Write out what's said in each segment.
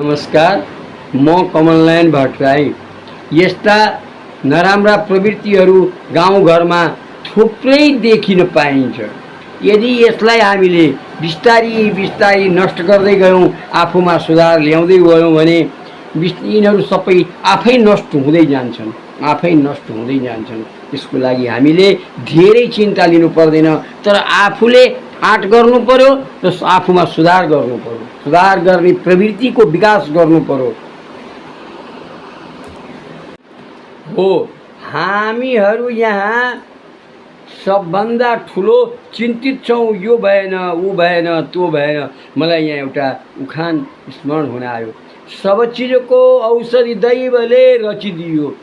नमस्कार, म कमलनारायण भट्टराई। यस्ता नराम्रा प्रवृत्तिहरू गाउँघरमा थुप्रै देखिन पाइन्छ। यदि यसलाई हामीले बिस्तारी बिस्तारी नष्ट गर्दै गयौँ, आफूमा सुधार ल्याउँदै गयौँ भने यिनीहरू सबै आफै नष्ट हुँदै जान्छन्। त्यसको लागि हामीले धेरै चिन्ता लिनु पर्दैन, तर आफूले आँट गर्नु पर्यो र आफूमा सुधार गर्नु पर्यो। सुधार गर्ने प्रवृत्तिको विकास गर्नु पर्यो। हो, हामीहरू यहाँ सबभन्दा ठुलो चिन्तित छौँ। यो भएन, ऊ भएन, त्यो भएन। मलाई यहाँ एउटा उखान स्मरण हुन आयो। सब चीजको औषधि दैवले रचिदियो,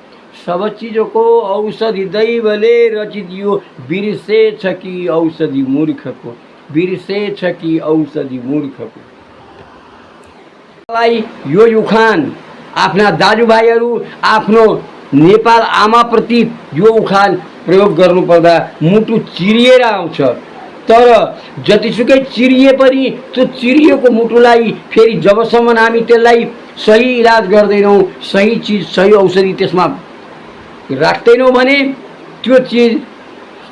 सब चीजको औषधि दैवले रचिदियो, बिर्सेछ कि औषधि मूर्खको, बिर्सेछ कि औषधि मूर्खको। यो उखान आफ्ना दाजुभाइहरू, आफ्नो नेपाल आमाप्रति यो उखान प्रयोग गर्नुपर्दा मुटु चिरिएर आउँछ। तर जतिसुकै चिरिए पनि त्यो चिरिएको मुटुलाई फेरि जबसम्म हामी त्यसलाई सही इलाज गर्दैनौँ, सही चिज, सही औषधि त्यसमा राख्दैनौँ भने त्यो चिज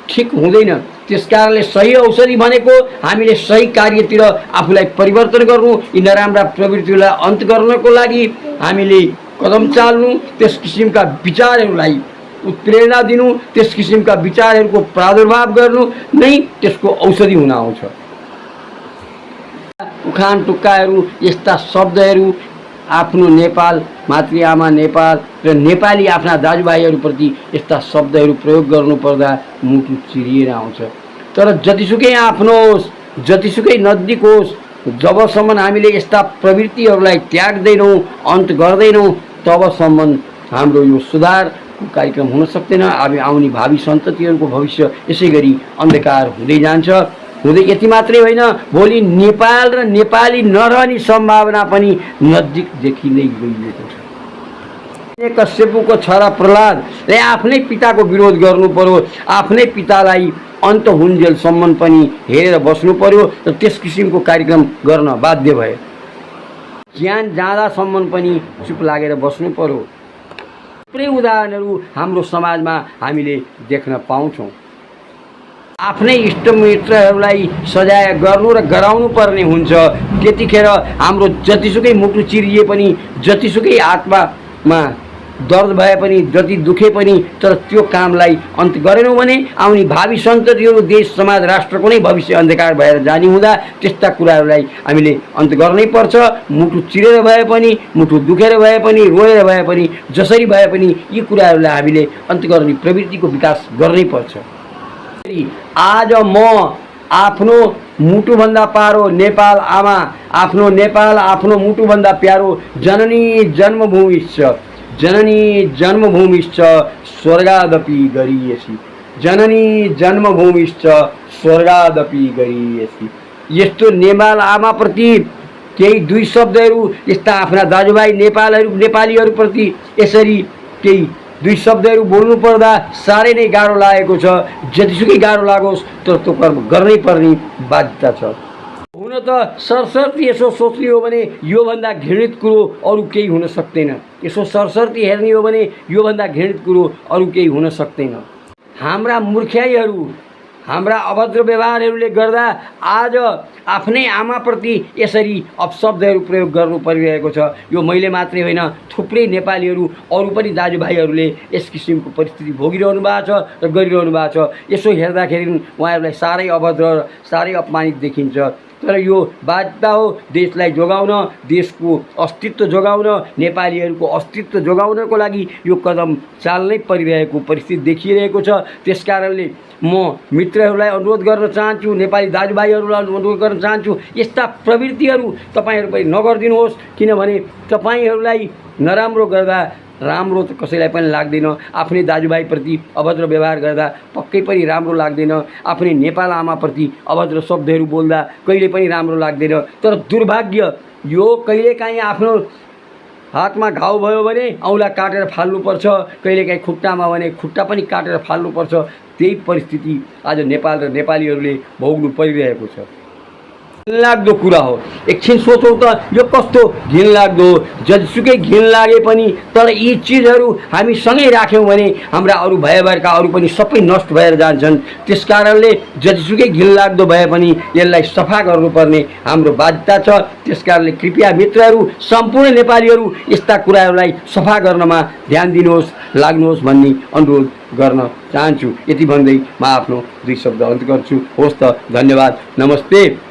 ठिक हुँदैन। त्यसकारणले सही औषधि भनेको हामीले सही कार्यतिर आफूलाई परिवर्तन गर्नु, यी नराम्रा प्रवृत्तिलाई अन्त गर्नको लागि हामीले कदम चाल्नु, त्यस किसिमका विचारहरूलाई उत्प्रेरणा दिनु, त्यस किसिमका विचारहरूको प्रादुर्भाव गर्नु नै त्यसको औषधि हुन आउँछ। उखान टुक्काहरू, यस्ता शब्दहरू आफ्नो नेपाल, मातृआमा नेपाल र नेपाली आफ्ना दाजुभाइहरूप्रति यस्ता शब्दहरू प्रयोग गर्नुपर्दा मुटु चिरिएर आउँछ। तर जतिसुकै आफ्नो होस्, जतिसुकै नजिक होस्, जबसम्म हामीले यस्ता प्रवृत्तिहरूलाई त्याग्दैनौँ, अन्त गर्दैनौँ, तबसम्म हाम्रो यो सुधारको कार्यक्रम हुन सक्दैन। अब आउने भावी सन्ततिहरूको भविष्य यसै गरी अन्धकार हुँदै जान्छ। यति मात्रै होइन, भोलि नेपाल र नेपाली नरहने सम्भावना पनि नजिक देखिँदै गइरहेको छ। कश्यपको छोरा प्रहलादले आफ्नै पिताको विरोध गर्नु पर्यो, आफ्नै पितालाई अन्त हुन्जेलसम्म पनि हेरेर बस्नु पर्यो र त्यस किसिमको कार्यक्रम गर्न बाध्य भए। ज्यान जाँदासम्म पनि चुप लागेर बस्नु पर्यो। थुप्रै उदाहरणहरू हाम्रो समाजमा हामीले देख्न पाउँछौँ। आफ्नै इष्टमित्रहरूलाई सजाय गर्नु र गराउनु पर्ने हुन्छ। त्यतिखेर हाम्रो जतिसुकै मुटु चिरिए पनि, जतिसुकै आत्मामा दर्द भए पनि, जति दुखे पनि, तर त्यो कामलाई अन्त गरेनौँ भने आउने भावी सन्ततिहरू, देश, समाज, राष्ट्रको नै भविष्य अन्धकार भएर जाने हुँदा त्यस्ता कुराहरूलाई हामीले अन्त गर्नै पर्छ। मुटु चिरेर भए पनि, मुटु दुखेर भए पनि, रोएर भए पनि, जसरी भए पनि यी कुराहरूलाई हामीले अन्त गर्ने प्रवृत्तिको विकास गर्नै पर्छ। आज म आफ्नो मुटुभन्दा पारो नेपाल आमा, आफ्नो नेपाल आफ्नो मुटुभन्दा प्यारो जननी जन्मभूमिश्च, जननी जन्मभूमिश्च स्वर्गादपि गरीयसी, जननी जन्मभूमिश्च स्वर्गादपि गरीयसी। यस्तो नेपाल आमाप्रति केही दुई शब्दहरू, यस्ता आफ्ना दाजुभाइ नेपालीहरूप्रति यसरी केही दुई शब्दहरू बोल्नु पर्दा साह्रै नै गाह्रो लागेको छ। जतिसुकै गाह्रो लागोस्, तर त्यो कर्म गर्नै पर्ने बाध्यता छ। हुन त सरसर्ती यसो सोच्ने हो भने योभन्दा घृणित कुरो अरू केही हुन सक्दैन। यसो सरसर्ती हेर्ने हो भने योभन्दा घृणित कुरो अरू केही हुन सक्दैन। हाम्रा मूर्ख्याइहरू, हाम्रा अभद्र व्यवहारहरूले गर्दा आज आफ्नै आमाप्रति यसरी अपशब्दहरू प्रयोग गर्नु परिरहेको छ। यो मैले मात्रै होइन, थुप्रै नेपालीहरू, अरू पनि दाजुभाइहरूले यस किसिमको परिस्थिति भोगिरहनु भएको छ र गरिरहनु भएको छ। यसो हेर्दाखेरि उहाँहरूलाई साह्रै अभद्र, साह्रै अपमानित देखिन्छ। तर यो बाध्यता हो देशलाई जोगाउन, देशको अस्तित्व जोगाउन, नेपालीहरूको अस्तित्व जोगाउनको लागि यो कदम चाल्नै परिरहेको परिस्थिति देखिरहेको छ। त्यसकारणले म मित्रहरूलाई अनुरोध गर्न चाहन्छु, नेपाली दाजुभाइहरूलाई अनुरोध गर्न चाहन्छु, यस्ता प्रवृत्तिहरू तपाईँहरू पनि नगरिदिनुहोस्। किनभने तपाईँहरूलाई नराम्रो गर्दा राम्रो त कसैलाई पनि लाग्दैन। आफ्नै दाजुभाइप्रति अभद्र व्यवहार गर्दा पक्कै पनि राम्रो लाग्दैन। आफ्नै नेपाल आमाप्रति अभद्र शब्दहरू बोल्दा कहिले पनि राम्रो लाग्दैन। तर दुर्भाग्य यो कहिलेकाहीँ आफ्नो हातमा घाउ भयो भने औँला काटेर फाल्नुपर्छ, कहिलेकाहीँ खुट्टामा भने खुट्टा पनि काटेर फाल्नुपर्छ। त्यही परिस्थिति आज नेपाल र नेपालीहरूले भोग्नु परिरहेको छ। घिनलाग्दो कुरा हो। एकछिन सोचौँ त यो कस्तो घिनलाग्दो हो। जतिसुकै घिन लागे पनि तर यी चिजहरू हामी सँगै राख्यौँ भने हाम्रा अरू भएका अरू पनि सबै नष्ट भएर जान्छन्। त्यस कारणले जतिसुकै घिनलाग्दो भए पनि यसलाई सफा गर्नुपर्ने हाम्रो बाध्यता छ। त्यस कारणले कृपया मित्रहरू, सम्पूर्ण नेपालीहरू यस्ता कुराहरूलाई सफा गर्नमा ध्यान दिनुहोस्, लाग्नुहोस् भन्ने अनुरोध गर्न चाहन्छु। यति भन्दै म आफ्नो 2 शब्द अन्त गर्छु। होस् त, धन्यवाद, नमस्ते।